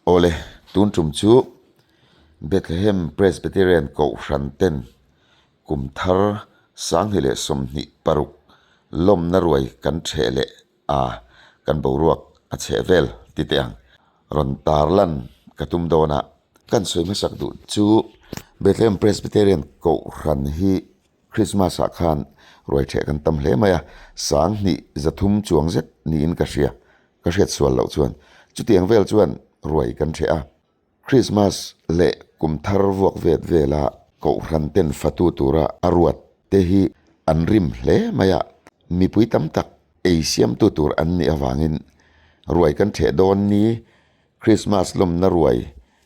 Awle, tun tum chu Bethlehem Presbyterian Kohhran ten kum thar 2026 lawmna ruai kan ṭheh leh a, kan boruak a chheh vel ti teh ang. Rawn tarlan ka tum dawn a. Kan sawi hmasak duh chu Bethlehem Presbyterian Kohhran hi Christmas ah khan ruai ṭheh kan tam hle mai a, 2300 chuang zet niin ka hria, ka hriat sual loh chuan. Chutiang vel chuan ruai kan ṭheh a. Christmas leh kum thar vuak vet vela Kohhran ten fatu tura a ruat te hi an rim hle mai a, mipui tam tak ei siamtu tur an nih avangin ruai kan ṭheh dawn ni, Christmas lawmna ruai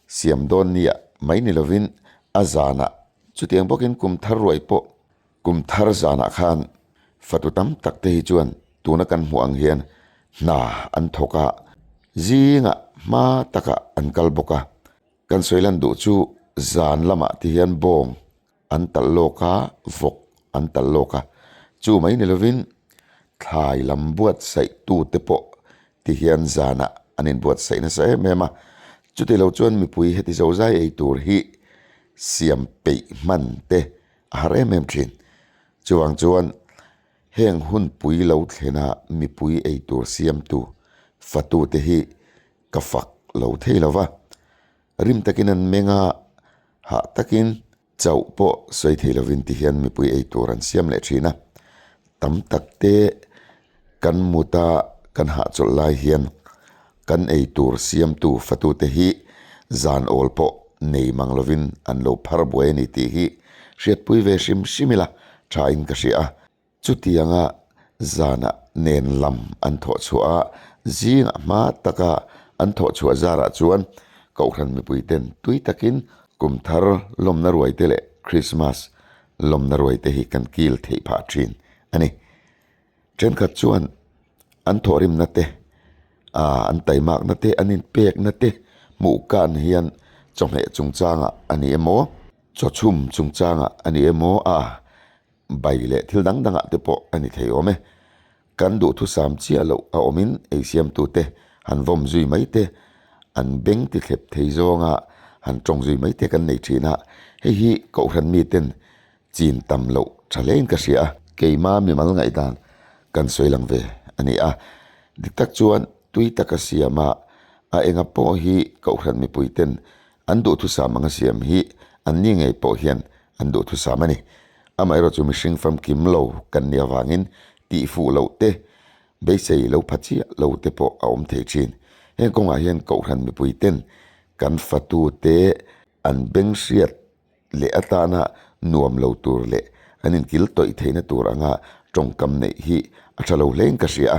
siam dawn nia mai ni lovin a zanah Chutiang bawkin kum thar ruai pawh kum thar zanah khan fatu tam tak te hi chuan tuna kan hmuh ang hian hna an thawk a, zingah hma takah an kal bawk a. Kan sawi lan duh chu zan lamah te hian bawng an talh lawk a, vawk an talh lawk a. Chu mai ni lovin thlai lam buatsaih tute pawh ti hian zanah an inbuatsaih nasa em em a. Chuti lo chuan mipui heti zozai ei tur hi siam peih hman te a har em em thin. Chuvang chuan heng hunpui lo thlena mipui ei tur siamtu fatute hi ka fak lo thei lo va. Rim takin an meng a, hah takin chauh pawh sawi thei lovin ti hian mipui ei tur an siam leh thin a. Tam tak te kan mut a, kan hahchawlh lai hian kan ei tur siamtu fatute hi zan awl pawh nei mang lovin an lo phar buai a ni tih hi hriatpui ve hrim hrim ila thain ka hria a. Chutianga zanah nen lam an thawh chhuah a, zingah hma taka an thawh chhuah zarah chuan Kohhran mipuiten tui takin kum thar lawmna ruaite leh Krismas lawmna ruaite hi kan kil theih phah thin a ni. Thenkhat chuan an thawhrimna te, an taimakna te, an inpekna te hmuh kan hian chawhmeh chungchangah a ni emaw, chawchhum chungchangah a ni emaw a bai leh thil dang dangah te pawh a ni thei awm e. Kan duhthusam chiah loh a awmin eisiamtute han vawm zui mai te, an beng ti thlep thei zawnga han tawng zui mai te kan nei thin a, hei hi Kohhran miten chin tam loh tha hlein ka hria a. Keima mimal ngaihdan kan sawi lang ve a ni a, dik tak chuan tui taka siama a enga pawh hi Kohhran mipuiten an duhthusam anga siam hi an ni ngei pawh hian an duhthusam a ni. Amaherawhchu mihring famkim lo kan nih avangin tihfuh loh te, beisei lo pha chiah lo te pawh a awm thei thin. Heng kawngah hian Kohhran mipuiten kan fatute an beng hriat leh atana nuam lo tur leh an inkil tawih theihna tur anga tawngkam neih hi a tha lo hlein ka hria a,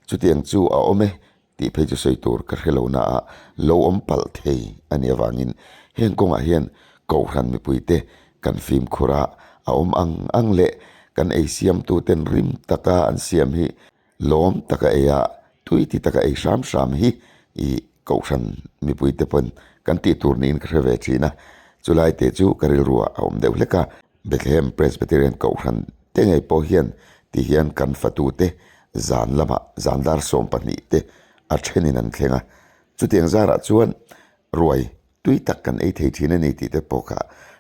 chutiang chu a awm e tih phei chu sawi tur ka hre lo na a, lo awm palh thei a nih avangin heng kawngah hian Kohhran mipuite kan fimkhur a, a awm ang ang leh kan ei siamtuten rim taka an siam hi Lawm taka ei a, tui ti taka ei hram hram hi i Kohhran mipuite pawn kan tih tur niin ka hre ve thin a, chulai te chu ka rilru ah a awm deuh hlek a. Bethlehem Presbyterian Kohhran te ngei pawh hian ti hian kan fatute zan lamah zan dar 12 te a thenin an thleng a, chutiang zarah chuan ruai tui tak kan ei thei thin a ni tih te pawh kha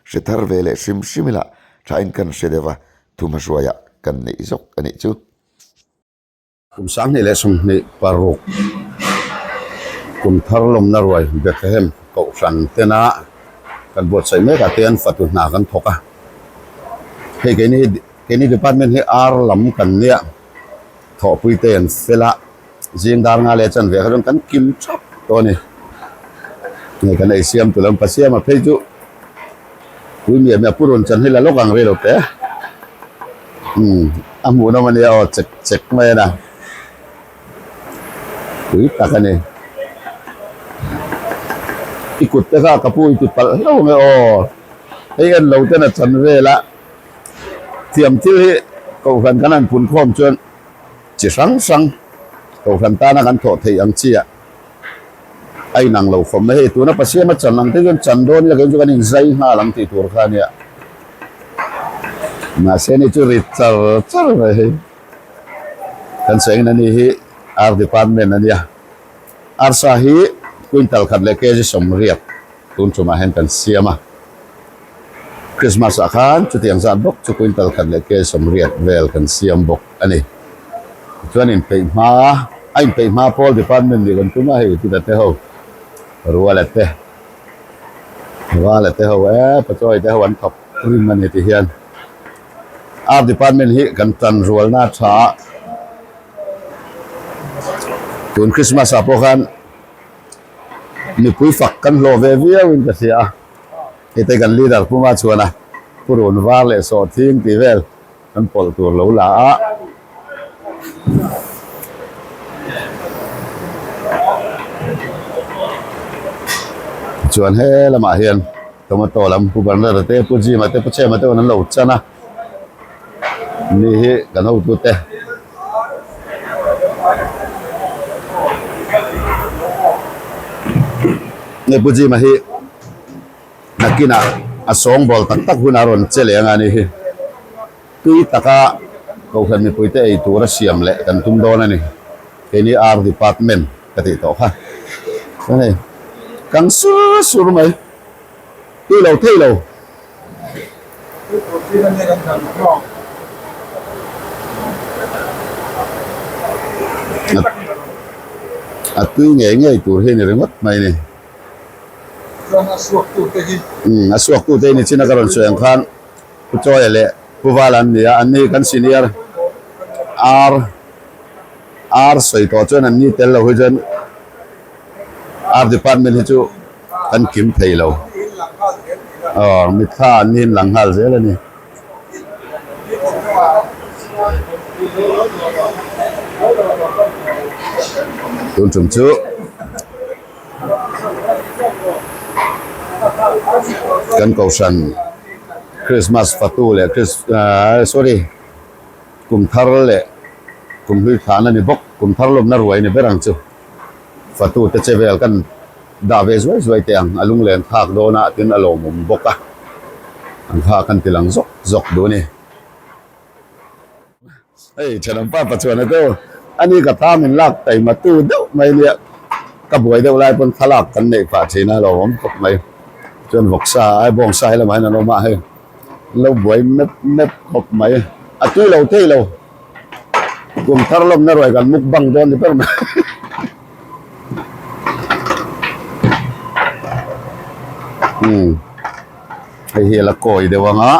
hre thar ve leh hrim hrim ila thain kan hre deuh a, thuhmahruaiah kan neih zawk a nih chu. Kum 2026 kum thar lawmna ruai Bethlehem Kohhran tena kan buatsaih mek ah te hian fatu hna kan thawk a. Hei keini hi keini department hi ar lam kan nia thawhpui te an fel a, zing dar nga leh chanve kha chuan kan kim thap tawh a ni. Hei kan ei siam tu lam pa siam a phei chu Pui miah miah pu rawn chan hi la lawk ang rei lo te. Umm a hmuh nawm a nia aw chek chek mai a na. Pui tak a ni. I kut te kha ka pu i ti palh hlauh ang e aw. Hei en lo ten a chan vel a. Thiam thil hi Kohhran kan han phun khawm chuan chi hrang hrang Kohhran tana kan thawh theih ang chi ah a inang lo khawp mai. Hei tuna Pasiama chan ang te chuan chan dawn ila kei chu kan inzai nghal ang tih tur kha a nia. Mahse ni chu rit char char mai hei. Kan sawi angin ani hi R department a nia. Arsa hi. Quintal khat leh kg 80 tun tumah hian kan siam a. Christmas ah khan chutiang zat bawk chu quintal khat leh kg 80 vel kan siam bawk a ni. Tichuan inpeih hma a inpeih hma pawl department nih kan tum a hei tita te ho Ruala te Ruala te ho e Pachawi te ho an thawk rim a ni ti hian Art department hi kan tan rualna a tha a. Tun Christmas ah pawh khan mipui fak kan hlawh ve viau in ka hria a, hei te kan leader puma chuan a purun var leh sawhthing tih vel kan pawlh tur lo la a. Chuan he lamah hian tomato lam Pu Bernard-a te Pu Jim-a te Pu Chema te an lo chan a. Ni hi kan hotute Nge Pu Jima hi nakinah a sawngbawl tak tak hunah a rawn che leh anga ni hi tui taka Kohhran mipuite ei tura siam leh kan tum dawn a ni. Keini R department ka tih tawh kha. Chuan hei kang sur sur mai tui lo thei lo. A tui ngei ngei tur hi a ni ringawt mai a ni. Umm a suak tute hi nichina ka rawn sawi ang khan Pu Chawia leh Pu Vala an ni a, an ni kan senior ar ar sawi tawh chuan an ni tel lo hi chuan ar department hi chu Kan kim thei lo. Aw, mitthla an ni in lang nghal zel a ni. Tun tum chu kan kohhran Christmas fatu leh Chris ah sorry kum thar leh kum hlui thlan a ni bawk. Kum thar lawmna ruai a ni ber ang chu. Fatu te che vel kan dah ve zuai zuai teh ang, a lunglen thlak dawn a tin a lawmawm bawk a, an kha kan ti lang zawk zawk duh a ni. Hei thenawm pa pa chuan a deuh a ni ka ta min lak taima tu deuh mai nia, ka buai deuh lai pawn thlalak kan neih phah thin a lawmawm khawp mai, chuan vawksa ai bawngsa hi lamah hian an awm a hei an lo buai mep mep khawp mai, a tui lo thei lo. Kum thar lawmna ruai kan mukbang dawn ni ber mai. Umm hei hi a la kawi deuh anga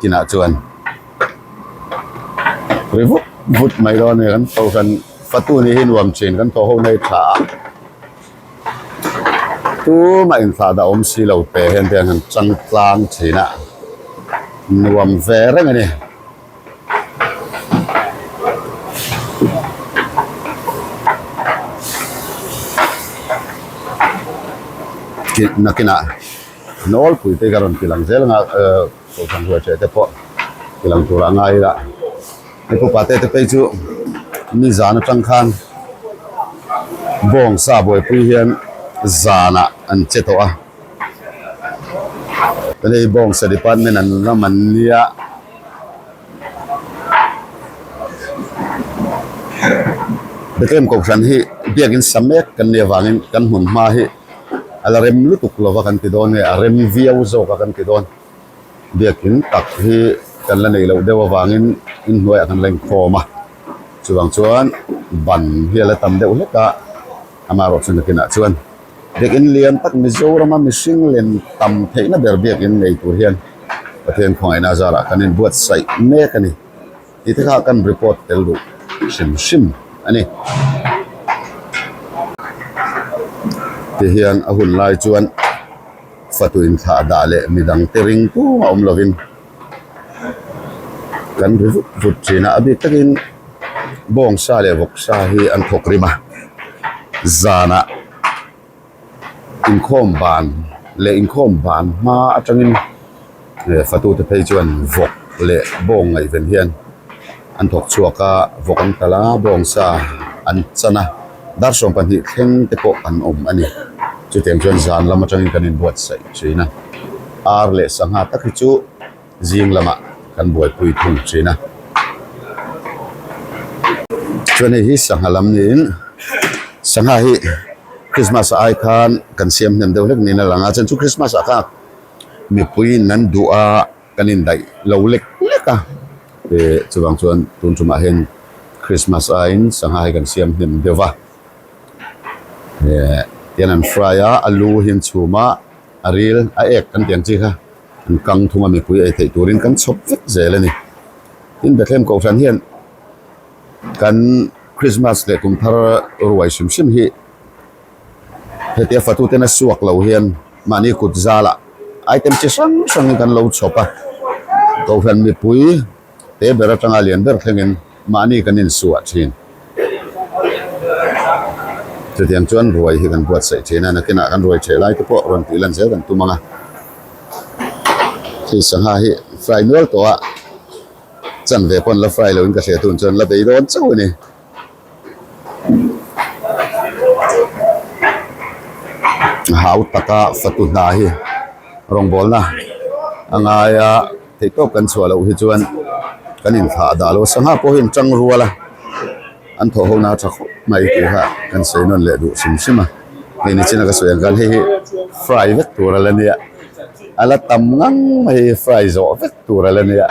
kinah chuan ri vut vut mai dawn a ni kan kohhran fatu nih hi nuam thin kan thawh ho na hi tha a tumah inthlah dah awm si lo te hian te an han chang tlang thin a nuam ve reng a ni. Nakinah nawlpui te ka rawn ti lang zel anga ehh kohhran ruai ṭeh te pawh ti lang turah a ngai ila hei pu pate te phei chu nizan atang khan bawngsa buaipui hian zanah an che tawh a hei bawngsa department an lam an nia. Bethlehem Kohhran hi biakin sa mek kan nih avangin kan hmun hma hi a la rem lutuk lova kan ti dawn nge a rem viau zawk a kan ti dawn. Biakin tak hi kan la neih loh deuh avangin inhnuaiah kan la inkhawm a, chuvang chuan ban hi a la tam deuh hlek a, amaherawh chu nakinah chuan Biakin lian tak Mizorama mihring len tam theihna ber biakin nei tur hian Pathian khawngaihna zarah kan inbuatsaih mek a ni tih te kha kan report tel duh hrim hrim a ni. Ti hian a hun lai chuan fatu inthlah dah leh midang te ring tum a awm lovin kan ri vut vut thin a, a bik takin bawngsa leh vawksa hi an thawk rim a, zanah inkhawm ban leh inkhawm ban hma atangin fatute phei chuan vawk leh bawng ngaihven hian an thawk chhuak a, vawk an kal a, bawngsa an chan a, dar 12 thleng te pawh an awm a ni. Chutiang chuan zan lam atangin kan inbuatsaih thin a, ar leh sangha tak hi chu zing lamah kan buaipui thung thin a. Chuan hei hi sangha lam niin sangha hi. Christmas ai khan kan siam hnem deuh hlek niin a lang a chuan chu Christmas ah khan mipui in an duh a kan indaih lo lek lek a eh chuvang chuan tun tumah hian Christmas aiin sangha hi kan siam hnem deuh va eh tian an fry a alu hi an chhum a a ril a ek kan tih ang chi kha an kang thung a mipui ei theih turin kan chhawp vek zel a ni tin Bethlehem Kohhran hian kan Christmas leh kum thar ruai hrim hrim hi hetia fatu tena suak lo hian mahni kut zalah item chi hrang hrangin kan lo chhawp a Kohhran mipui te ber atanga lian ber thlengin mahni kan insuah thin. Chutiang chuan ruai hi kan buatsaih thin a, nakinah kan ruai theh lai te pawh rawn tih lan zel kan tum ang a. Hei sangha hi fry nual tawh a, chanve pawn la fry loin ka hria tun chuan la bei dawn chauh a ni. Hau taka fatu hna hi rawngbawlna a ngai a. Theihtawp kan chhuah loh hi chuan kan inthlah dah lo. Sangha pawh hi an tang rual a, an thawh ho na a tha khawp mai tih kha kan sawi nawn leh duh hrim hrim a. Hei nichina ka sawi ang khan hei hi fry vek tur a la nia, a la tam ngang mai hi fry zawh vek tur a la nia.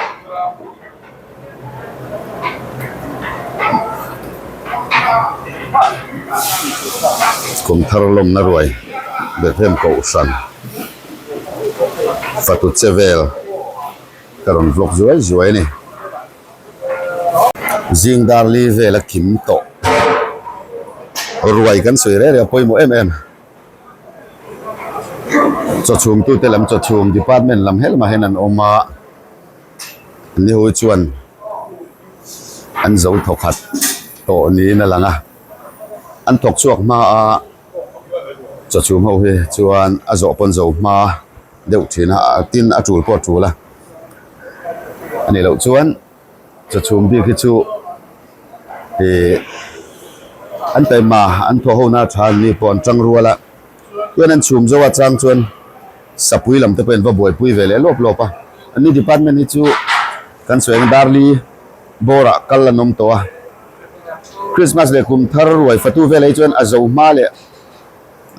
Kum thar lawmna ruai Bethlehem Kohhran. Fatu che vel ka rawn vlog zuai zuai a ni. Zing dar li vel a kim tawh. Ruai kan sawi reng reng a pawimawh em em. Chawchhum tute lam chawchhum department lam helmah hian an awm a. Ni ho chuan an zo thawkhat tawh niin a lang a. An thawk chhuak hma a. Chawchhum ho hi chuan a zawh pawn zo hma deuh thin a, tin a tul pawh a tul a. A nih loh chuan chawchhum bik hi chu ih an taima an thawh ho na tha an ni pawh an tang rual a, chuan an chhum zo a chang chuan sapui lam te pawh in va buaipui ve leh lawp lawp a. An ni department hi chu kan sawi ang Darli bawrah kal an awm tawh a. Christmas leh kum thar ruai fatu velah hi chuan a zo hma leh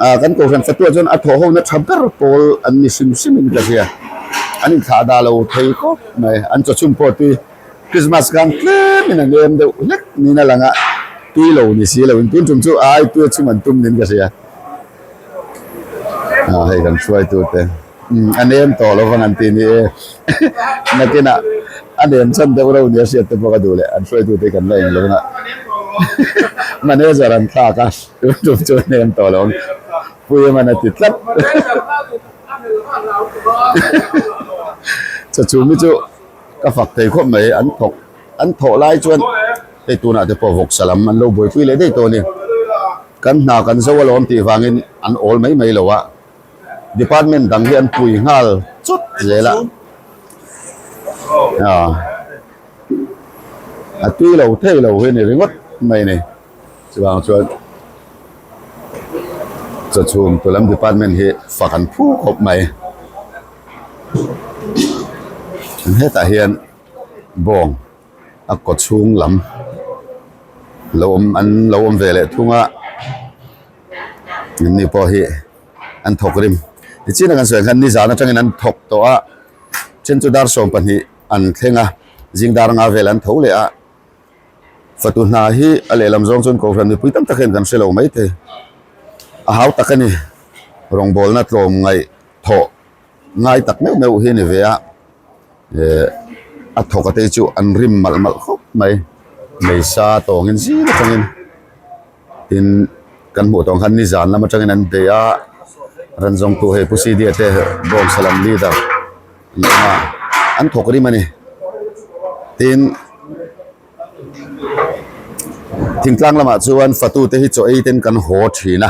ah kan kohhran fatuah chuan a thawh hona tha ber pawl an ni hrim hrim in ka hria an inthlah dah lo thei khawp mai an chawchhum pawh tui Christmas khan tlem in a nem deuh hlek niin a lang a tui lo ni si lo in tun tum chu ai tui a chhum an tum niin ka hria ah hei kan hruaitu te. A nem tawh lo vang an ti ni e. Nakinah a nem chhan deuh reuh nia hriat te pawh ka duh leh an hruaitute kan la eng lo vang a. Manager an thlak a, tun tum chu a nem tawh lo ang. Pui em an a ti tlat. Chachhum hi chu ka fak thei khawp mai, an thawk an thawh lai chuan hei tunah te pawh vawksa lam an lo buaipui leh daih tawh a ni. Kan hna kan zo alawm tih vangin an awl mai mai lo a. Department dang hi an pui nghal chawt zel a, a tui lo thei lo hi a ni ringawt mai a ni. Chuvang chuan chawchhum tu lam department hi fak an phu khawp mai. Hetah hian bawng a kaw chhung lam lo awm an lo awm ve leh thung a. Ni pawh hi an thawk rim. Nichin a kan sawi ang khan nizan atangin an thawk tawh a, then chu dar 12 an thleng a, zing dar nga vel an tho leh a. Fatu hna hi a lehlam zawng chuan Kohhran mipui tam tak hian kan hre lo mai thei. A hau tak a ni, rawngbawlna tlawm ngaih thawh ngai tak meuh meuh hi a ni ve a, eh a thawk a te chu an rim malh malh khawp mai, meisa tawngin zing atangin. Tin, kan hmuh tawh ang khan nizan lam atangin an bei a, ran zawngtu hei Pu Sidia te Bawngsa lam leader an awm a, an thawk rim a ni. Tin, thingtlang lamah chuan fatu te hi chaw ei ten kan haw thin a,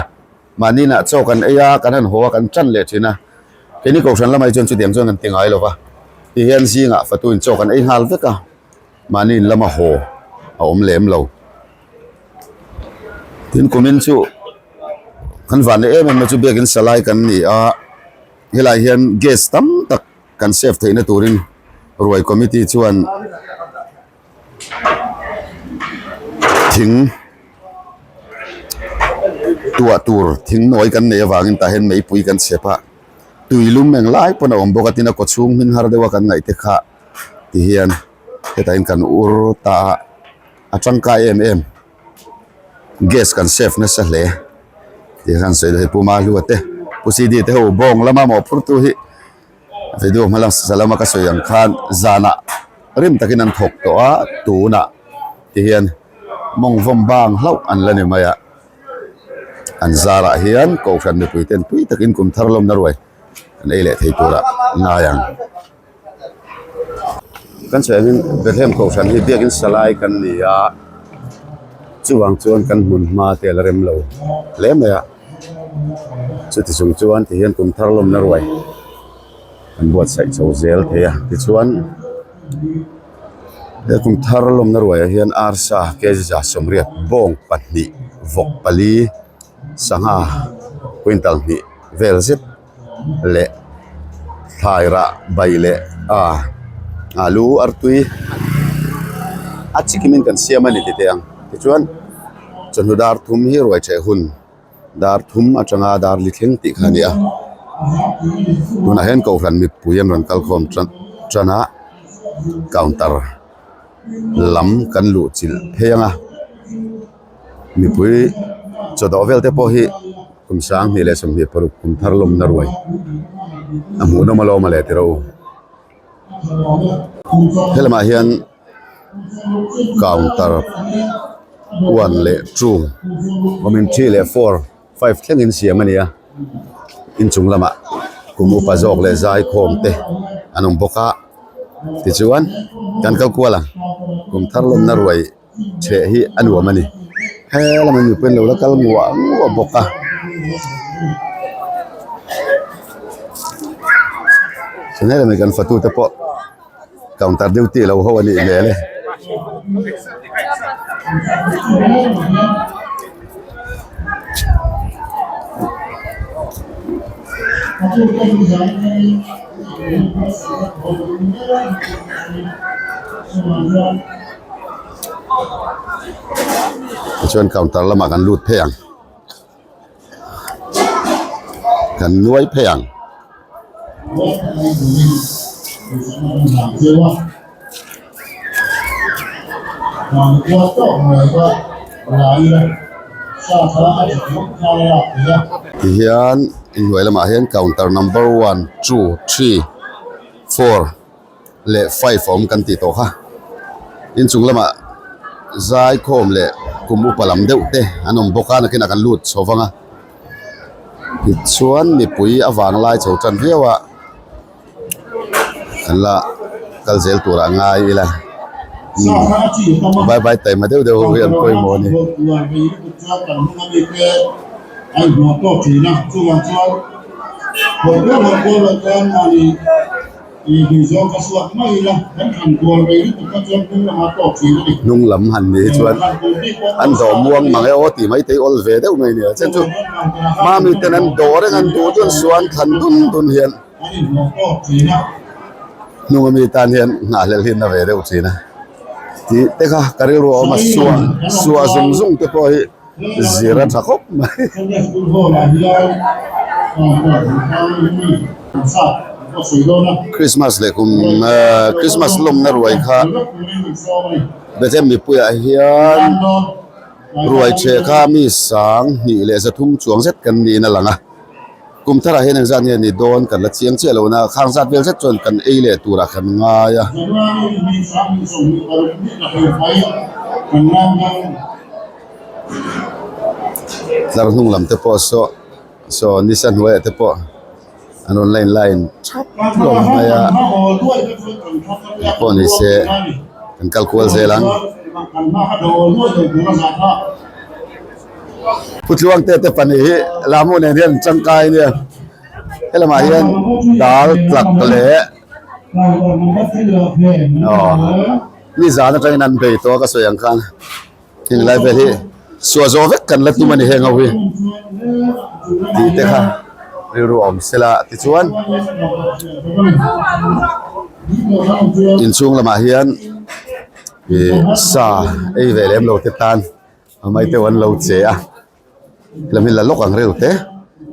mahni inah chaw kan ei a, kan han haw a, kan tan leh thin a. Keini Kohhran lamah hi chuan chutiang chuan kan ti ngai lo va, tihian zingah fatu in chaw kan ei nghal vek a, mahni in lama haw a awm lem lo. Tin kumin chu kan van leh em em na chu biakin salai kan ni a helai hian gas tam tak kan save theihna turin ruai committee chuan thing. Tuah tur thing nawi kan neih avangin tah hian meipui kan chhep a, tui lum eng lai pawn a awm bawk a, tin a kawchhung hming har deuha kan ngaih te kha ti hian hetah hian kan ur ta a, a tangkai em em. Gas kan save nasa hle tih khan sawi dawn a ni. Pu Mahlua te Pu CD te ho bawng lama mawhphurtu hi video hma lam lama ka sawi ang khan zanah rim takin an thawk tawh a tunah ti hian mawng vawm bang hlauh an la ni mai a an zarah hian kohhran mipui ten tui takin kum thar lawmna ruai an ei leh thei turah ngai ang. Kan sawi angin Bethlehem kohhran hi biakin salai kan ni a chuvang chuan kan hmun hma te a la rem lo hle mai a chuti chung chuan ti hian kum thar lawmna ruai an buatsaih chho zel thei a tichuan he kum thar lawmna ruaiah hian arsa kg 180 bawng pahnih vawk pali sangha quintal hnih vel zet. leh thlai rah bai leh ah alu artui a chikim in kan siam a ni titeh ang tichuan chawhnu dar thum hi ruai theh hun dar thum atanga dar li thleng tih kha a ni a tunah hian kohhran mipui an rawn kal khawm tan tan a counter lam kan luh chilh phei ang a mipui chaw dawh vel te pawh hi. Kum 2026 kum thar lawmna ruai a hmuh nawm alawm a leh tiro. Helamah hian counter 1 leh 2 awmin 3 leh 4 5 thlengin siam a ni a inchung lamah kum upa zawk leh zaikhawm te an awm bawk a tichuan kan kal kual ang kum thar lawmna ruai. Chheh hi a nuam a ni he lamah mipui an lo la kal nguah nguah bawk a chuan helami kan fatu te pawh counter duty lo ho a nih hmel e. Tichuan counter lamah kan lut phei ang kan nuai phei ang. Tihian inhnuai lamah hian counter number 1 2 3 4 leh 5 a awm kan tih tawh kha inchung lamah zaikhawm leh kum upa lam deuh te an awm bawk a nakinah kan lut chho vang a tichuan mipui a vanglai chho tan viau a kan la kal zel turah ngai ila bye bye taima deuh deuh ho hi an pawimawh a ni. Hnung lam han nih hi chuan an dawh muang mang e aw tih mai te hi awl ve deuh mai a ni a chuan chu hmami ten an dawh reng an duh chuan suan thlan dun dun hian hnung ami tan hian nghahhlelh hi a na ve deuh thin a tih te kha ka rilru a awm a suah suah zung zung te pawh hi. Zir a tha khawp mai. Christmas leh kum Christmas lawmna ruai kha Bethlehem mipuiah hian ruai chheh kha mi 2000 leh 300 chuang zet kan niin a lang a. Kum tharah hian engzat nge ni dawn kan la chiang chiah lo na, khang zat vel zet chuan kan ei leh turah kan ngai a. Tlar hnung lam te pawh saw saw nisa hnuaiah te pawh an rawn line line thap hlawm mai a, engpawh ni se kan kal kual zel ang. Pu Tluangte te pahnih hi Lamu nen hian an tangkai nia helamah hian dal tlak leh aw nizan atangin an bei tawh a ka sawi ang khan heng lai vel hi suah zawh vek kan la tum a ni heng ho hi tih te kha rilru a awm sela tichuan inchhung lamah hian ih sa ei ve lem lo te tan. A mai deuh an lo che a. Lam hi la lawk ang reuh te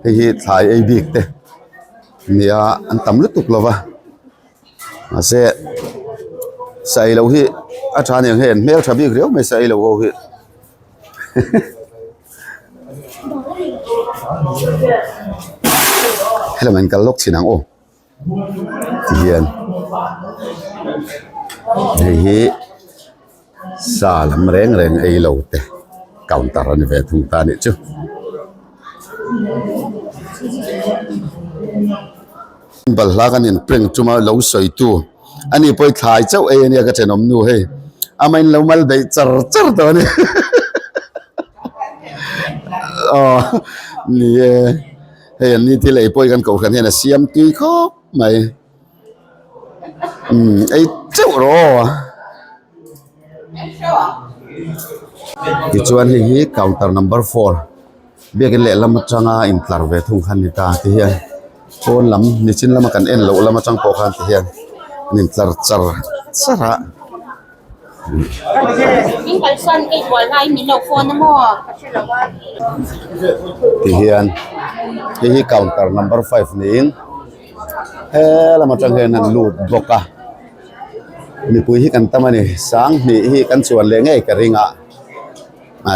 hei hi thlai ei bik te nia an tam lutuk lo va mahse sa ei loh hi a tha aniang hei an hmel tha bik riau mai sa ei loh ho hi. Helam an kal lawk thin ang aw tihian hei hi sa lam reng reng ei lo te counter a ni ve thung ta a nih chu. Balhla kan in prank tum a lo sawi tu ani pawh hi thlai chauh ei ania ka thenawm nu hei ama in lo mal beih char char tawh a ni aw ni e hei an ni thil ei pawh hi kan kohhran hian a siam tui khawp mai umm ei teuh rawh aw tichuan hei hi counter number four. Biakin lehlam atanga intlar ve thung kha a ni ta ti hian pawn lam nichin lama kan en loh lam atang pawh khan ti hian an intlar char char a. Ti hian hei hi counter number five niin he lam atang hian an lut bawk a mipui hi kan tam a ni sanghnih hi kan chuan leh ngei ka ring a. A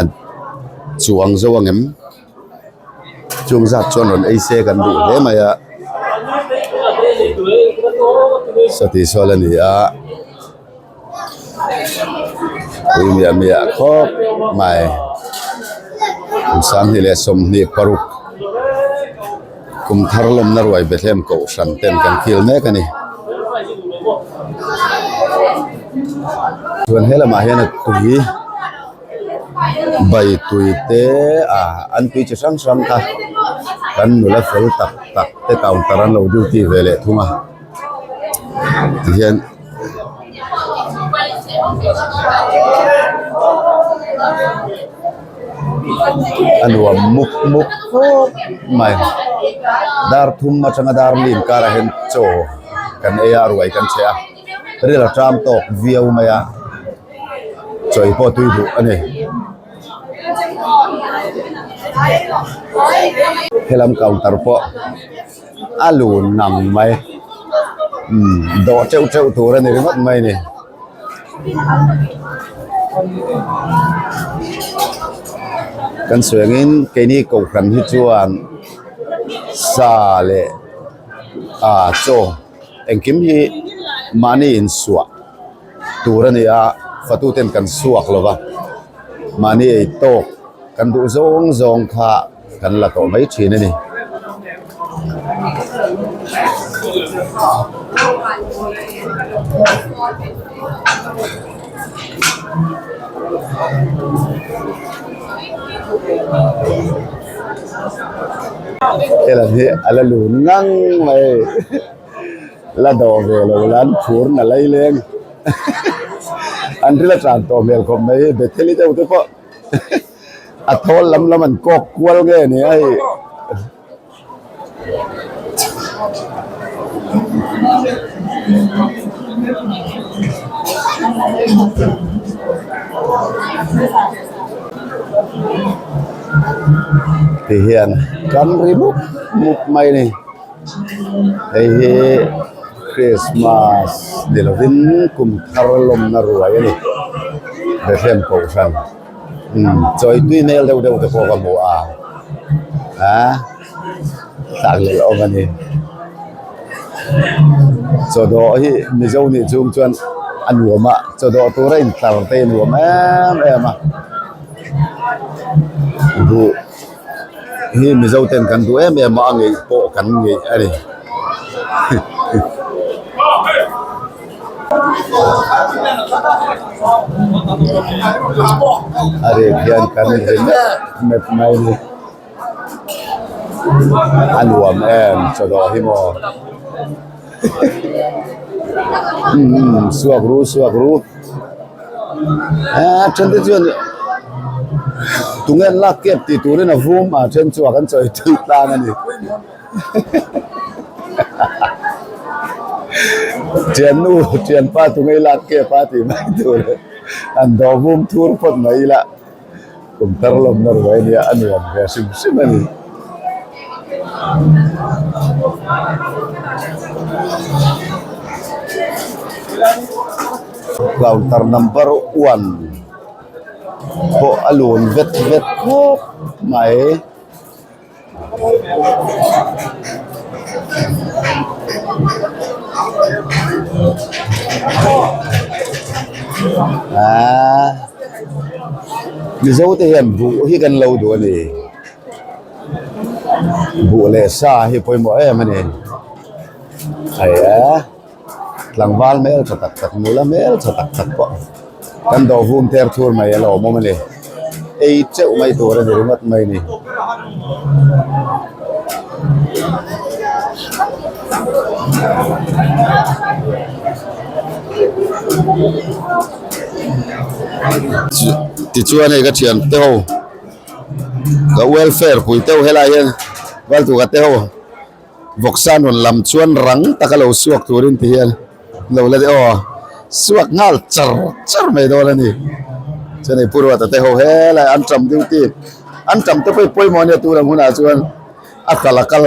chuang zo ang em chung zat chuan rawn ei se kan duh hle mai a sawti sawl a ni a ui miah miah khawp mai kum 2026 kum thar lawmna ruai Bethlehem kohhran ten kan khil mek a ni chuan he lamah hian a tui. Bai tui te ah an tui chi hrang hrang kha kan nula fel tak tak te counter an lo duty ve leh thung a tihian a nuam mup mup khawp mai dar thum atanga dar li inkarah hian chaw kan ei a ruai kan cheh a ril a ṭam tawk viau mai a. Chawi pawh tui duh a ni. Helam counter pawh a lun ngang mai. Umm dawh teuh teuh tur a ni ringawt mai a ni. Kan sawi angin keini kohhran hi chuan sa leh ah chaw engkim hi mahni insuah. Tur a ni a, fatuten kan suak lo va, mahni ei tawk kan duh zawng zawng kha kan la tawh mai thin a ni. Helam hi a la lun ngang mai. La dawh ve lo la an phur na lai leng an ril a tan tawh hmel khawp mai Bethel-i deuh te pawh a thawl lam lam an kawk kual nge ni a hei. Ti hian kan ri mup mup mai a ni. Hei hi Christmas ni lovin kum thar lawmna ruai a ni Bethlehem kohhran umm chawi tui hmel deuh deuh te pawh ka hmu a ah tah leh awm a ni chaw dawh hi Mizo nih chhung chuan a nuam a chaw dawh tura intlar te a nuam em em a buh. Hi Mizo ten kan duh em em a a ngeih pawh kan ngeih a ni. A rek hian kan ri mep mep mai a ni. A nuam em chawdawh hi maw. Umm suak ru suak ru. A then te chuan tunge an lak kep tih turin a vum a then chu a kan chawi tui tlang a ni thiannu thianpa tunge i lak kep a tih mai tur an dawh vum thur phawt mai ila. Kum thar lawmna ruai nia a nuam ve hrim hrim a ni. Counter number one pawh a lun vet vet khawp mai. Aaa Mizo te hian buh hi kan lo duh a ni buh leh sa hi pawimawh em a ni hei e. Tlangval hmel tha tak tak nula hmel tha tak tak pawh kan dawh vum ter thur mai a lawmawm a ni. Ei teuh mai tur a ni ringawt mai a ni. Tichuan hei ka thian te ho ka welfare pui te ho helai hian Valtuka te ho. Vawksa nun lam chuan rang taka lo suak turin ti hian lo la deuh aw suak nghal char char mai dawn a ni chuan hei pu Ruata te ho helai an tam duty an tam te pawh hi pawimawh ania tur ang hunah chuan a kal a kal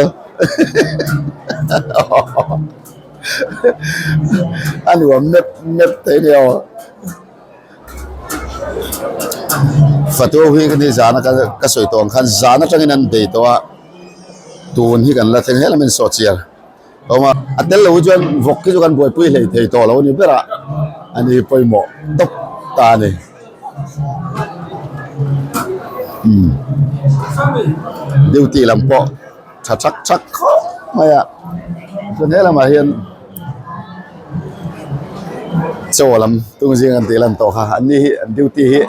a nuam mep mep thei a ni aw. Fatu hi ka ni zana ka sawi tawh ang khan zan atangin an bei tawh a. Tun hi kan la thleng hle lam in sawh chiar a awm a, a tel lo hi chuan vawk hi chu kan buaipui hlei thei tawh lo a ni ber a, a ni pawimawh tawp ta a ni. Umm duty lam pawh tha thak thak khawp mai a, chuan he lamah hian chaw lam tung zing an tih lan tawh kha an ni hi an duty hi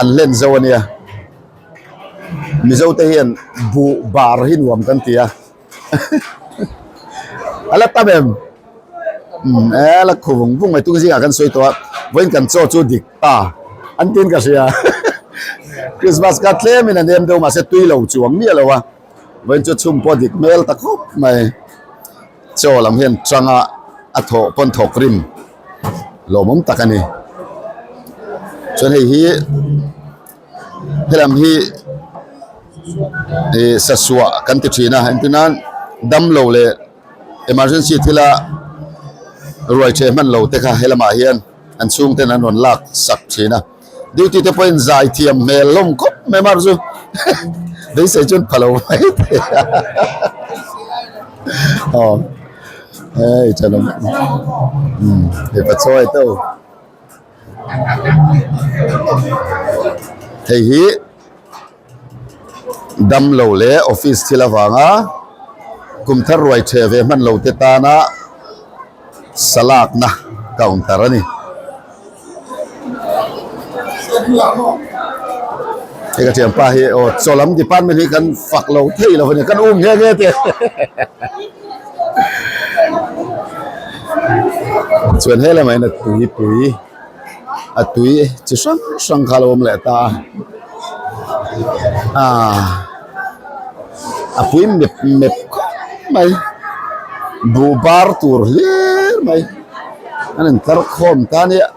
an hlen zo a nia. Mizo te hian buh bar hi nuam kan ti a a la tam em umm e a la khu vung vung mai tung zingah kan sawi tawh a vawiin kan chaw chu dik ta an tiin ka hria Christmas kha tlemin a nem deuh mahse tui lo chuang miah lo a vawiin chu chhum pawh dik hmel ta khawp mai chaw lam hian tanga a thawh pawn thawk rim lawmawm tak a ni chuan hei hi. Helam hi ih sasuah kan ti thin a engtin nan damlo leh emergency thila ruai ṭheh hman lo te kha helamah hian an chhung ten an rawn lak sak thin a duty te pawhin zai thiam hmel hlawm khawp mai mar chu beisei chuan pha lo mai thei a aw hei thenawm umm mipa chawi te u. Hei hi damlo leh office thil avanga kum thar ruai ṭheh ve hman lo te tana salakna counter a ni. Hei ka thianpa hi aw chaw lam department hi kan fak lo thei lo a ni kan um nghe nghe te chuan he lamah hian a tuipui a tui chi hrang hrang kha a lo awm leh ta a ah a pui mep mep khawp mai buh bar tur hlir mai an intlar khawm ta a nia.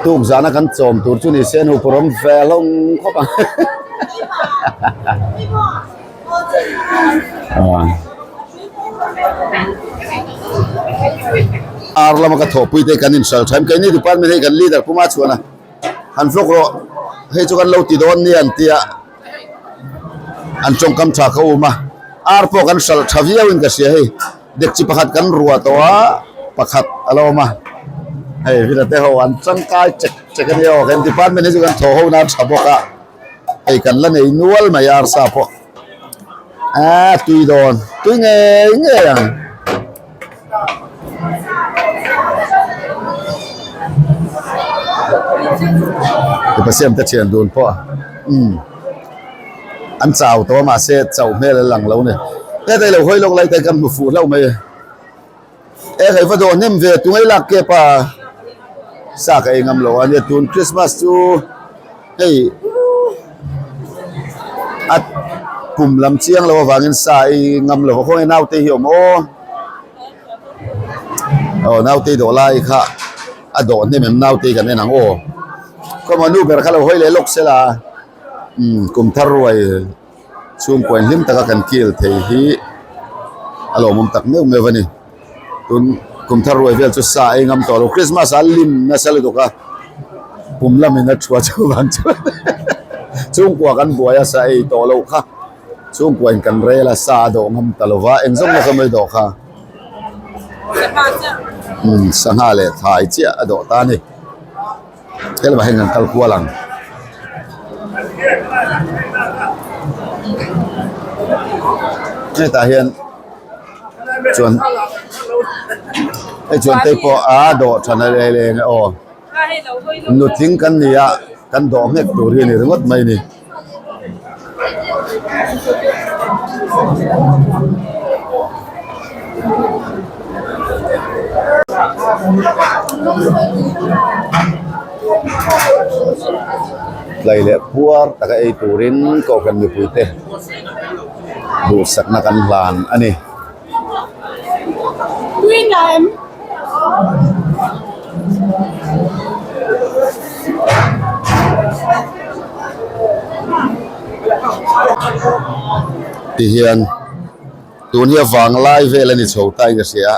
Tuk zana kan chawm tur chu ni se nupa rawng ve hlawm khawp ang ar lama ka thawhpui te kan inhral tha em keini department hei kan leader puma chuan a han vlog rawh hei chu kan lo ti dawn nia an tia an tawngkam tha kha um a ar pawh kan hral tha viau in ka hria hei. Dekchi pakhat kan ruah tawh a pakhat a lo awm a hei vila te ho an tangkai chek chek a nia aw kan department hi chu kan thawh ho na a tha bawk a hei kan la nei nual mai a arsa pawh aaa tui dawn tui ngei ngei ang. Mipa siam te thian dun pawh umm. An chau tawh a mahse chauh hmel a lang lo a ni. Heta i lo hawi lawk lai te kan hmu fuh hlauh mai a. E hei va dawh hnem ve tungai lak kep a sa ka ei ngam lo a nia tun Christmas chu hei a kum lam chiang lo avangin sa ei ngam lo a khawnge naute hi awm aw. Aw naute dawh lai kha. A dawh hnem em naute hi kan en ang aw. Khawmaw nu ber kha lo hawi leh lawk sela umm kum thar ruai chhungkaw hlim taka kan kil thei hi a lawmawm tak meuh meuh a ni. Tun kum thar ruai vel chu sa ei ngam tawh lo Christmas ah lim nasa lutuk a kum lamin a thuah chuvang chuan chhungkua kan buai a sa ei tawh loh kha. Chhungkua in kan rel a sa a dawh ngam ta lo va eng zawng zawng mai dawh kha umm sangha leh thlai chiah a dawh ta a ni helamah hian kan kal kual ang. Hetah hian chuan hei chuan te pawh a dawh tha na leh leh eng aw nutling kan ni a kan dawh nghek tur hi a ni ringawt mai a ni. Tlai leh puar taka ei turin kohhran mipuite duhsakna kan hlan a ni. Tihian tun hi a vanglai vel a ni chho ta in ka hria a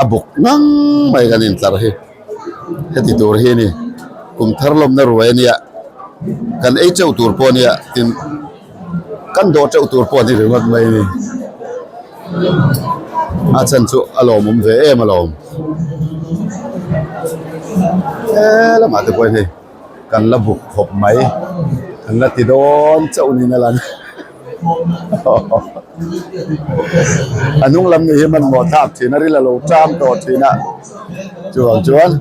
a buk ngang mai kan intlar hi heti tur hi a ni kum thar lawmna ruai a nia kan ei teuh tur pawh a nia tin. Kan dawh teuh tur pawh a ni ringawt mai a ni. A chhan chu a lawmawm ve em alawm. He lamah te pawh hi kan la buk khawp mai. Kan la ti dawn chauh niin a lang. A hnung lam ni hi hmanhmawh thlak thin a, ril a lo ṭam tawh thin a. Chuvang chuan.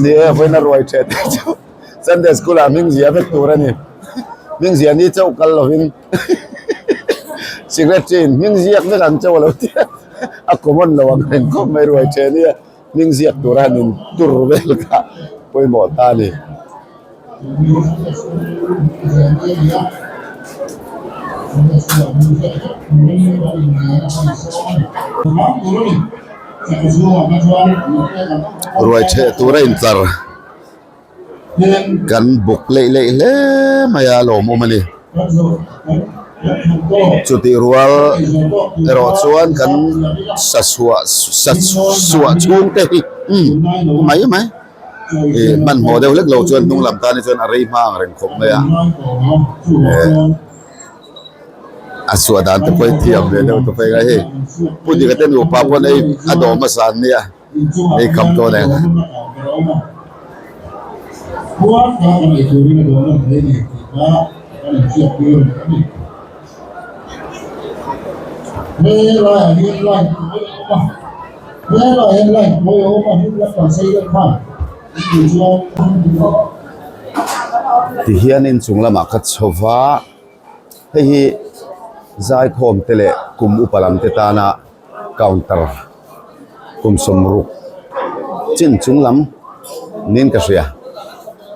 Ni e, vawiin a ruai ṭheh te chu Sunday school ah hming zia vek tur a ni. Hming zia ni chauh kal lovin secretary in hming ziak vek ang chauh a lo ti a, a common lo ang reng khawp mai ruai ṭheh nia hming ziak tura han in tur vel kha pawimawh ta a ni. Ruai chheh tura intlar kan buk leih leih hle mai a lawmawm a ni. Chutih rual erawh chuan kan sa chhuah sa chhuah chhung te hi umm mai mai. Ih hmanhmawh deuh hlek lo chuan hnung lam tan hi chuan a rei hma ang reng khawp mai a eh a chhuah dan te pawh hi thiam ve deuh tawp a hei pu dika te nupa pawn hei a dawh hmasa an nia hei kham dawn eng. Tihian inchung lamah ka chho va, hei hi zaikhawm te leh kum upa lam te tana counter kum sawmruk chin chung lam niin ka hria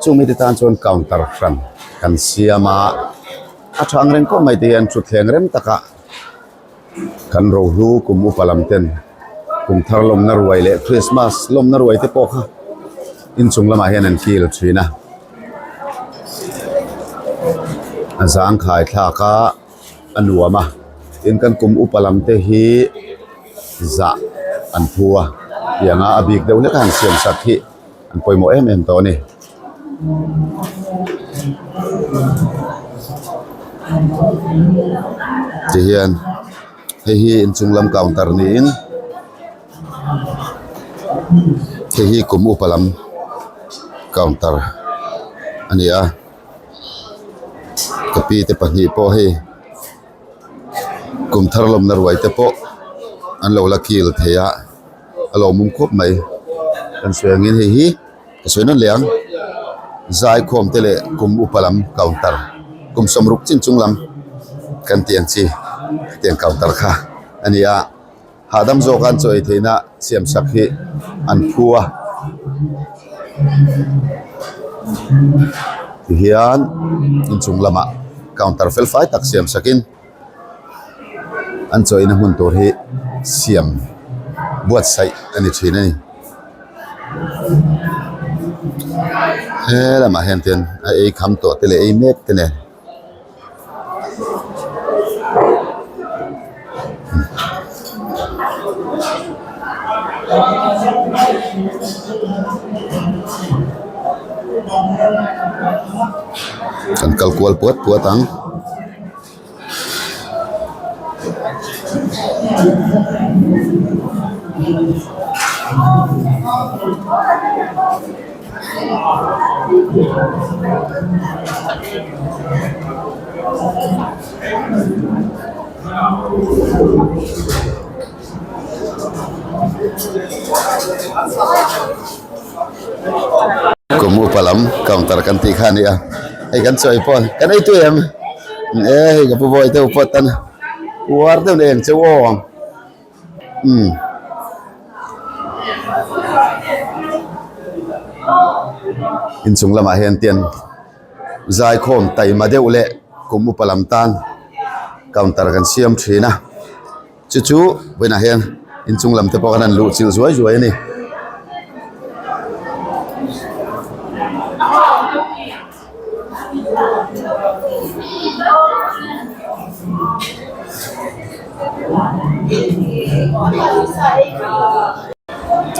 chung mite tan chuan counter hran kan siam a a tha ang reng khawp mai tihian thutthleng rem takah. Kan rohlu kum upa lam ten kum thar lawmna ruai leh Christmas lawmna ruai te pawh kha inchung lamah hian an kil thin a. A zangkhai thlak a a nuam a tin kan kum upa lam te hi zah an phu a tiang a a bik deuh hlek a han siam sak hi an pawimawh em em tawh a ni. Tihian hei hi inchung lam counter niin hei hi kum upa lam counter a ni a ka pi te pahnih pawh hei kum thar lawmna ruai te pawh an lo la kil thei a. A lawmawm khawp mai kan sawi angin hei hi ka sawi nawn leh ang zaikhawm te leh kum upa lam counter kum sawmruk chin chung lam kan tih ang chi hetiang counter kha a ni a hahdam zawk a an chaw ei theihna siam sak hi an phu a tihian inchung lamah counter fel fai tak siam sakin. An chawina hmun tur hi. siam buatsaih a ni thin a ni. He lamah hian ten a ei kham tawh te leh ei mek te nen. Kan kal kual puat puat ang. Kum upa lam counter kan tih kha a ni a hei kan chawi pawh kan ei tui em e hei ka pu bawi deuh pawh tan uar deuh na eng cheu aw umm inchung lamah hian tian zaikhawm taima deuh leh kum upa lam tan counter kan siam thin a. Chu chu vawiinah hian inchung lam te pawh khan an luh chilh zuai zuai a ni.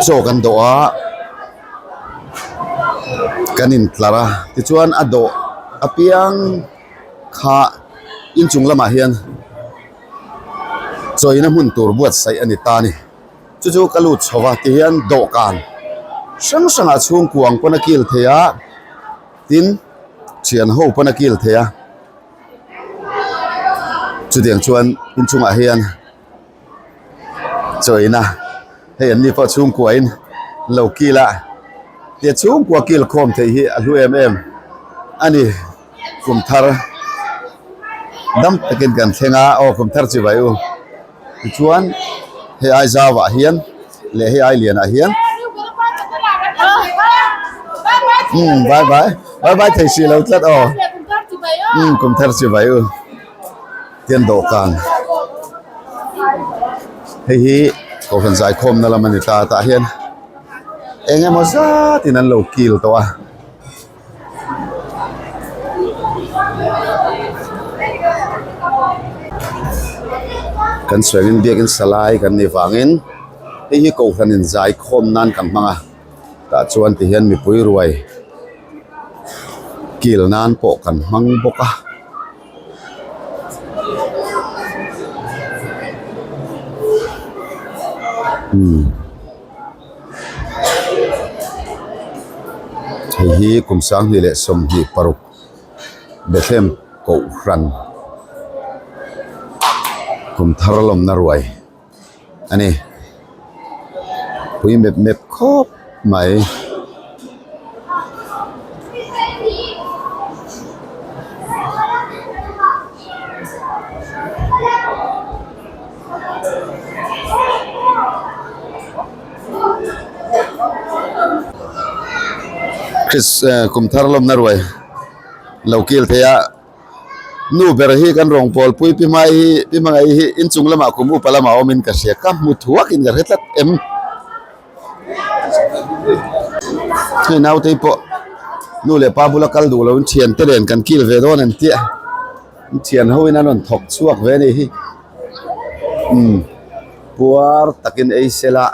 Chaw kan dawh a kan intlar a tichuan a dawh apiang kha inchung lamah hian. Chawina hmun tur buatsaih a ni ta a ni. Chu chu ka lut chho va tihian dawhkan hrang hrangah chhungkuang pawn a kil thei a, tin thian ho pawn a kil thei a. Chutiang chuan inchungah hian chawina hei an ni pawh chhungkuain an lo kil a, tia chhungkua kil khawm theih hi a hlu em em a ni. Kum thar dam takin kan thleng a aw kum thar chi vai u tichuan hei ai zau ah hian leh hei ai lian ah hian umm bye bye bye bye thei si lo tlat aw umm kum thar chi vai u tian dawhkan hei hi kohhran zaikhawmna lam a ni ta tah hian eng emaw zatin an lo kil tawh a. Kan sawiin biakin salai kan nih vangin hei hi kohhran in zai khawm nan kan hmang a tah chuan ti hian mipui ruai kil nan pawh kan hmang bawk a. Hei hi kum 20 leh 26 Bethlehem Kohhran kum thar lawmna ruai a ni. Pui mep mep khawp mai. Chris eh kum thar lawmna ruai lo kil thei a nu ber hi kan rawn pawl pui pi hmai hi pi hmangaih hi inchung lamah kum upa lamah awmin ka hria ka hmu thuak in ka hre tlat em hei naute pawh nu leh pa bula kal duh loin thiante nen kan kil ve dawn an tia thian ho in an rawn thawk chhuak ve a nih hi. Umm puar takin ei sela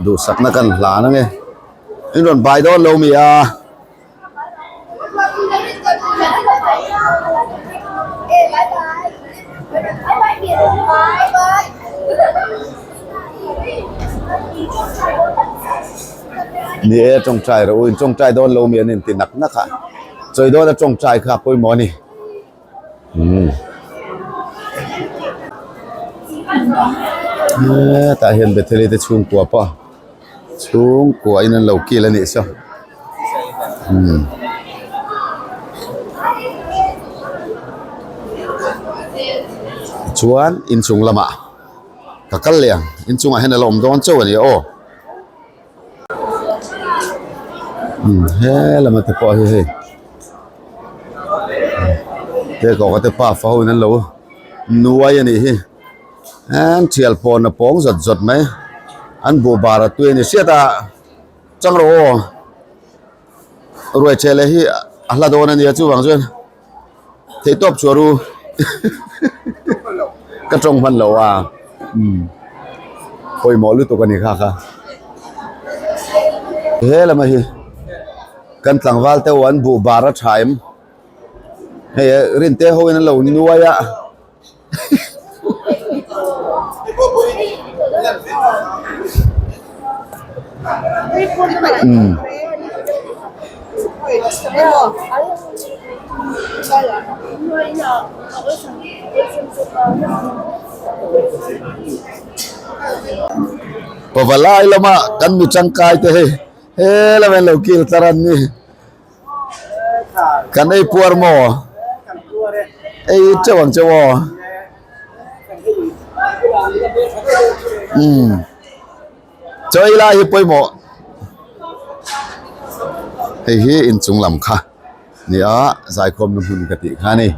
duhsakna kan hlan ange in rawn bai dawn lo mi a. Ni e tawngtai rawh u in tawngtai dawn lo mi an inti nak nak a chawi dawn a tawngtai kha pawimawh a ni. Hetah hian Betheli te chhungkua pawh chhungkua in an lo kil a nih saw umm chuan inchung lamah ka kal leh ang inchungah hian a la awm dawn chauh a ni aw. Umm he lama te pawh hi hei te kawka te pa fa ho in an lo nuai a nih hi. An thial pawn a pawng zawt zawt mai an buh bar a tui a ni hriat a chang rawh aw ruai chhe leh hi a hla dawn a nia chuvang chuan theih tawp chhuah ru ka tawng hman lo a umm pawimawh lutuk a ni kha kha he lama hi kan tlangval te an buh bar a tha em hei rinte ho in an lo nuai a. Pavalai lama kan mi tangkai te hei he lamah an lo kil tlar an ni. Kan ei puar maw? Ei teuh ang cheu aw. Umm. Chaw ei lai hi pawimawh. Hei hi inchung lam kha nia zaikhawmna hmun ka tih kha a ni.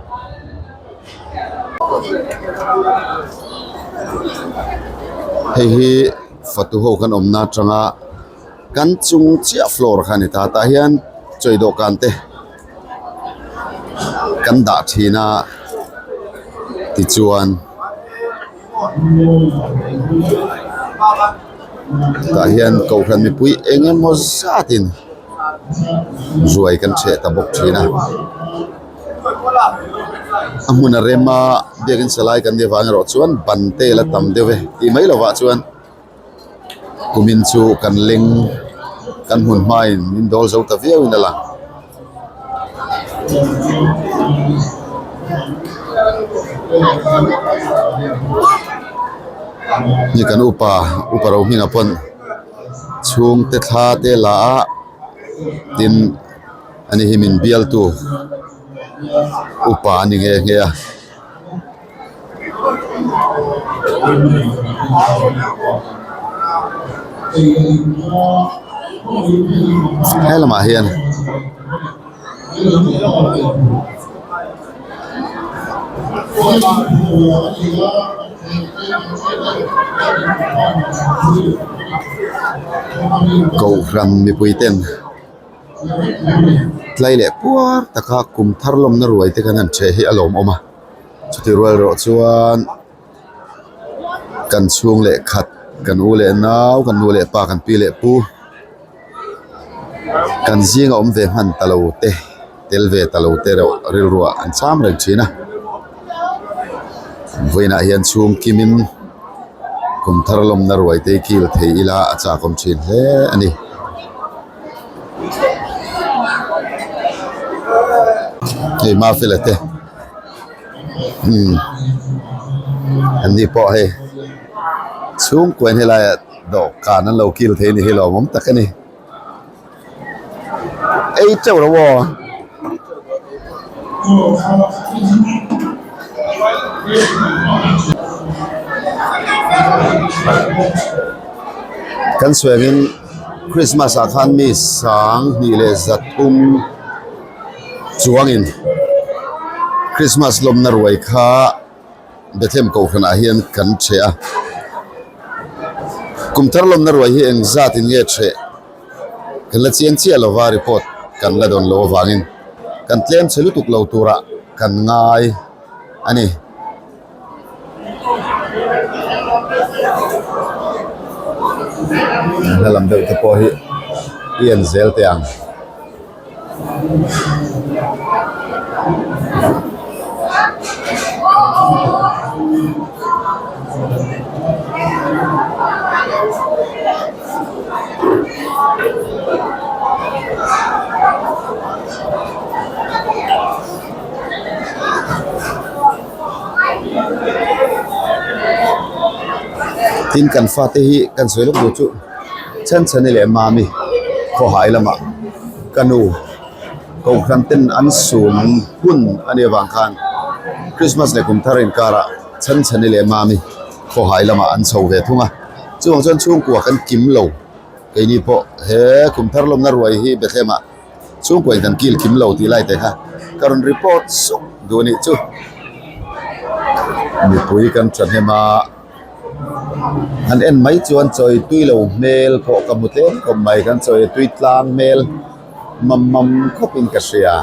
Hei hi fatu ho kan awmna atanga. Kan chung chiah floor kha a ni ta tah hian chawi dawhkan te kan dah thin a tichuan tah hian kohhran mipui eng emaw zatin ruai kan chheh ta bawk thin a a hmun a rem a biakin salai kan nih avang erawh chuan ban te la tam deuh e tih mai lovah chuan. Kumin chu kan leng kan hmun hmain min dawl zo ta viau in a lang. Ni kan upa upa ro hmingah pawn chhungte thla te la a tin ani hi min bialtu upa a ni nghe nghe a. He lamah hian Kohhran mipui ten tlai leh puar taka kum thar lawmna ruai te khan an ṭheh hi a lawmawm a. Chutih rual erawh chuan kan chhung leh khat kan u leh nau kan nu leh pa kan pi leh pu kan zinga awm ve hman ta lo te tel ve ta lo te reuh rilruah an cham reng thin a vawiinah hian chhung kimin kum thar lawmna ruai te kil thei ila a chakawm thin hle a ni. Hei Mafela te. Umm an ni pawh hei chhungkua in helai ah dawhkan an lo kil thei a ni hi lawmawm tak a ni ei teuh lo aw. Kan sawi angin Christmas ah khan mi 20 leh 300 Chuangin Christmas lawmna ruai kha Bethlehem kohhranah hian kan ṭheh a, kum thar lawmna ruai hi eng zatin nge ṭheh kan la chiang chiah lo va, report kan la dawn loh avangin kan tlem chhe lutuk lo turah kan ngai a ni. Hla lam deuh te pawh hi i en zel teh ang. Tin kan fate hi kan sawi lawk duh chu Chhanchhani leh Mami khawhai lamah ka nu kohhran ten an sun hun a nih avang khan Christmas leh kum thar inkarah Chhanchhani leh Mami khawhai lamah an chho ve thung a chuvang chuan chhungkua kan kim lo keini pawh he kum thar lawmna ruai hi Bethlehem ah Chhungkuain kan kil kim lo tih lai te kha ka rawn report suk duh a nih chu. Mipui kan thahnem a. Han en mai chuan chawi tui lo hmel pawh ka hmu tlem khawp mai kan chawi tui tlang hmel mam mam khawp in ka hria.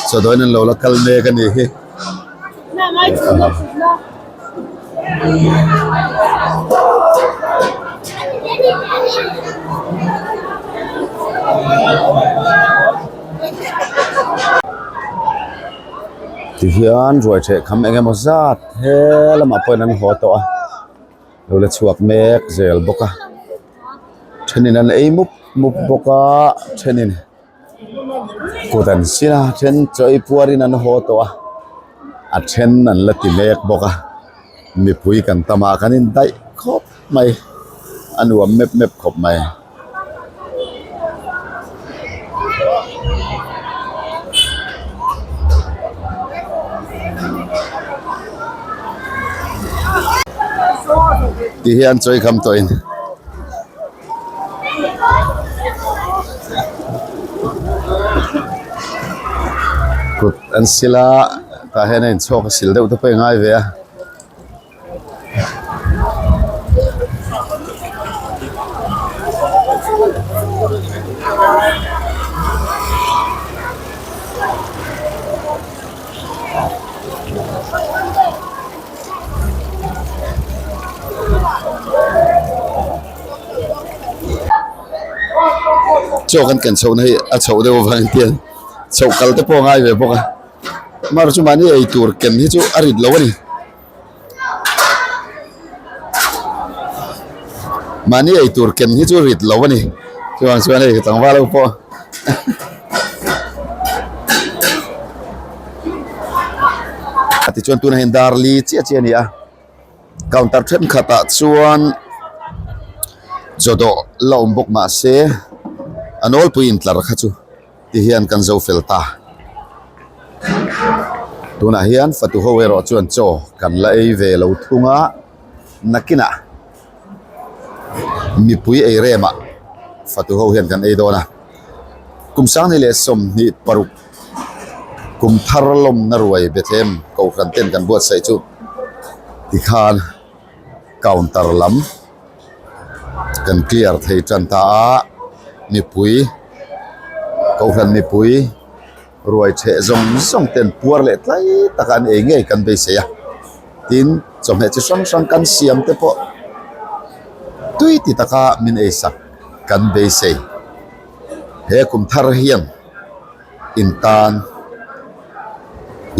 Chawdawiin an lo la kal mek a nih hi. Tihian ruai ṭheh kham eng emaw zat he lamah pawhin an haw tawh a lo la chhuak mek zel bawk a ṭhenin an ei mup mup bawk a ṭhenin kut an sin a ṭhen chaw ei puarin an haw tawh a a ṭhen an la ti mek bawk a mipui kan tam a kan indaih khawp mai a nuam mep mep khawp mai. Ti hian chawi kham tawh in. Kut an sil a tah hian a inchhawk a sil deuh te pawh i ngai ve a. Chaw kan ken chhohna hi a chhoh deuh avangin tiang chhoh kal te pawh a ngai ve bawk a amaherawhchu mahni ei tur ken hi chu a rit lo a ni. Mahni ei tur ken hi chu rit lo a ni chuvang chuan hei tlangval ho pawh tichuan tunah hian dar li chiah chiah a ni a counter thenkhatah chuan chawdawh la awm bawk mah se a nawlpui intlar kha chu. Ti hian kan zo fel ta. Tunah hian fatu ho erawh chuan chaw kan la ei ve lo thung a, nakinah mipui ei remah fatu ho hian kan ei dawn a. Kum 2026 kum thar lawmna ruai Bethlehem Kohhran ten kan buatsaih chu tikhan counter lam kan clear thei tan ta a mipui kohhran mipui ruai chheh zawng zawng ten puar leh tlai taka an ei ngei kan beisei a tin chawhmeh chi hrang hrang kan siam te pawh tui ti taka min ei sak kan beisei he kum thar hian in tan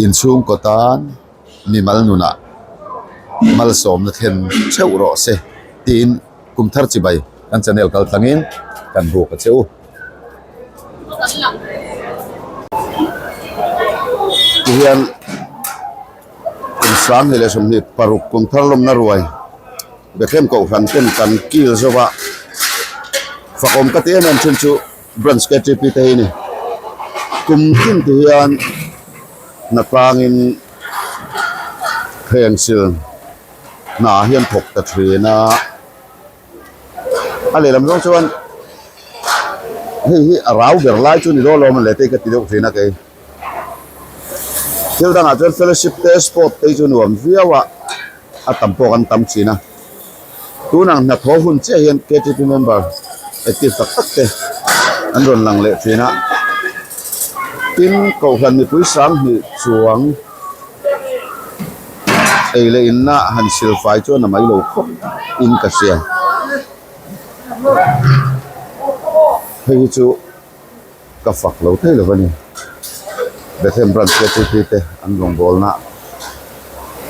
inchhungkaw tan. mimal nunah malsawmna thlen theuh rawh se tiin kum thar chibai kan channel kal tlangin kan buk a che u. Tihian kum 2026 kum thar lawmna ruai Bethlehem Kohhran ten kan kil zova fakawm ka ti em em thin chu Branch KTP te hi a ni. Kum tin ti hian hnatlangin pencil hna hian thawk ta thin a, a lehlam zawng chuan hei hi a rau ber lai chu ni dawn lo amawn le te hi ka ti deuh thin a kei. Thil dangah chuan fellowship te sport te hi chu nuam viau a, a tam pawh kan tam thin a. Tunang hnathawh hun chiah hian KTP member active tak tak te an rawn lang leh thin a. Tin, Kohhran mipui 2000 chuang ei leh inna han silfai chuan a mai lo khawp in ka hria. Hei hi chu ka fak lo thei lo a ni. Bethlehem Branch KTP te an rawngbawlna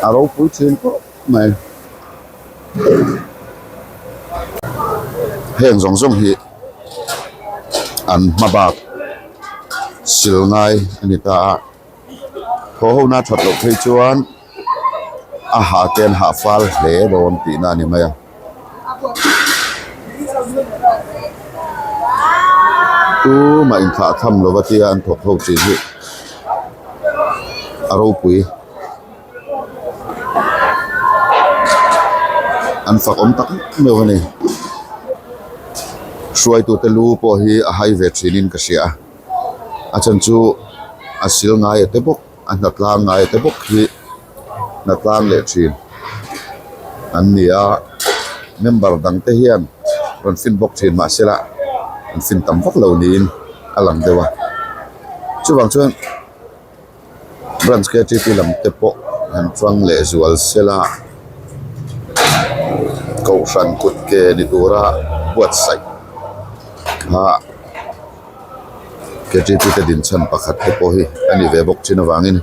a ropui thin khawp mai. Heng zawng zawng hi an hma bak sil ngai a ni ta a thaw ho na that loh phei chuan a hah te an hah fal hle dawn tihna a ni mai a. Tumah inthlah tham lova tia an thawk ho thin hi a ropui. An fak awm tak meuh a ni. Hruaitute lu pawh hi a hai ve thinin ka hria a. A chhan chu a sil ngai a te bawk, a hnatlang ngai a te bawk hi. Hnatlang leh thin an ni a, member dang te hian rawn fin bawk thin mahsela an fin tam vak lo niin a lang deuh a, chuvang chuan branch ktp lam te pawh han tang leh zual sela kohhran kut ke ni tura buatsaih kha ktp te din chhan pakhat te pawh hi a ni ve bawk thin avangin.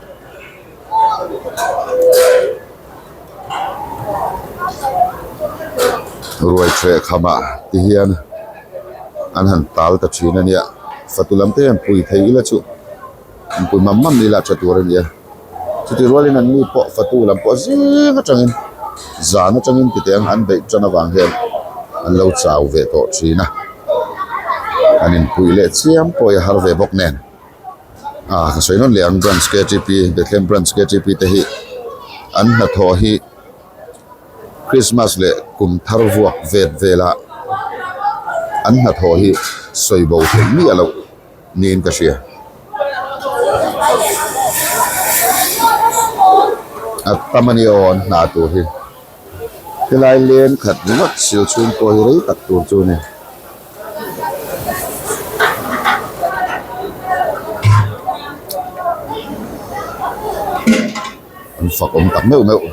Ruai ṭheh khamah ti hian an han tal ta ṭhin a nia fatu lam te hian pui thei ila chu an pui mam mam ila ṭha tur a ni a chutih rualin an ni pawh fatu lam pawh zing aṭangin zan aṭangin ti teh ang an beih ṭan avang hian an lo chau ve tawh ṭhin a an inpuih leh chiam pawh hi a har ve bawk nen. Ah ka sawi nawn leh ang branch ktp Bethlehem branch ktp te hi an hnathawh hi Christmas leh kum thar vuak vet vela an hnathawh hi sawi bo theih miah loh niin ka hria. A tam a nia aw an hna tur hi. Helai leng khat ringawt sil chhung pawh hi rei tak tur chu a ni. An fak awm tak meuh meuh.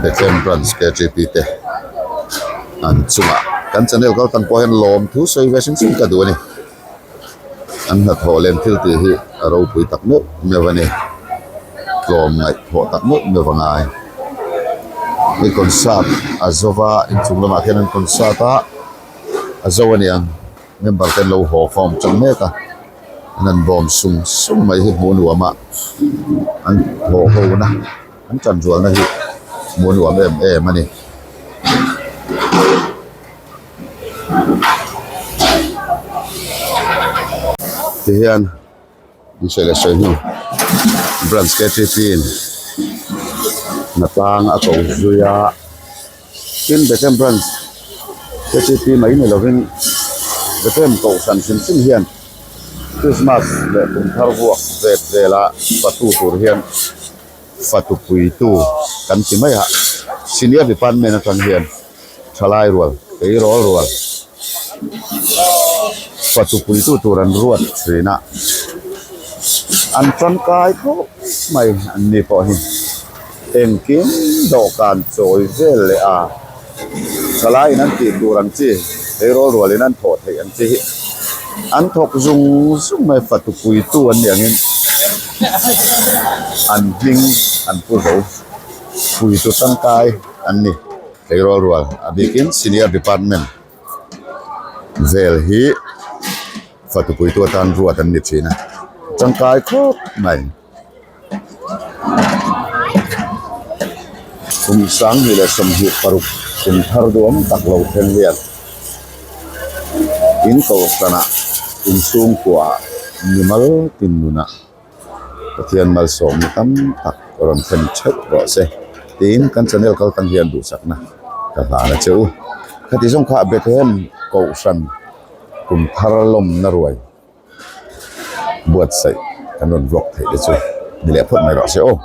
Bethlehem Branch ktp te an chungah kan channel kal tang pawh hian lawmthu sawi ve hrim hrim ka duh a ni. An hnathawh lem thil tih hi a ropui tak meuh meuh a ni. Tlawm ngaihthawh tak meuh meuh a ngai. Hei concert a zo va inchung lamah khian an concert a a zo a niang member te an lo haw khawm tang mek a an han bawm sung sung mai hi hmuh nuam a an haw ho na an tan rualna hi hmuh nuam em em a ni. Tihian an sawi leh sawi hnu branch ktp in hnatlang a ko zui a tin Bethlehem branch ktp mai ni lovin Bethlehem kohhran hrim hrim hian Christmas leh kum thar vuak vet vela fatu tur hian fatu puitu kan ti mai a senior department atang hian. Thalai rual, tleirawl rual, fatu puitu tur an ruat thin a, an tangkai khawp mai an ni pawh hi engkim dawhkan chawi vel leh a, thalaiin an tih tur ang chi, tleirawl rualin an thawh theih ang chi hi an thawk zung zung mai, fatu puitu an nih angin an hming an pu zo, puitu tangkai an ni. Tleirawl rual a bikin senior department vel hi fatu puitu atan ruat an ni thin a tangkai khawp mai. Kum 2026 kum thar duam tak lo thleng hian in kohhranah inchhungkuaah mimal tin nunah. Pathian malsawmna tam tak rawn thlen theuh rawh se tiin kan channel kal tang hian duhsakna ka hlan a che u. Khati zawng kha Bethlehem Kohhran kum thar lawmna ruai buatsaih kan rawn vlog theih te chu ni leh phawt mai rawh se aw.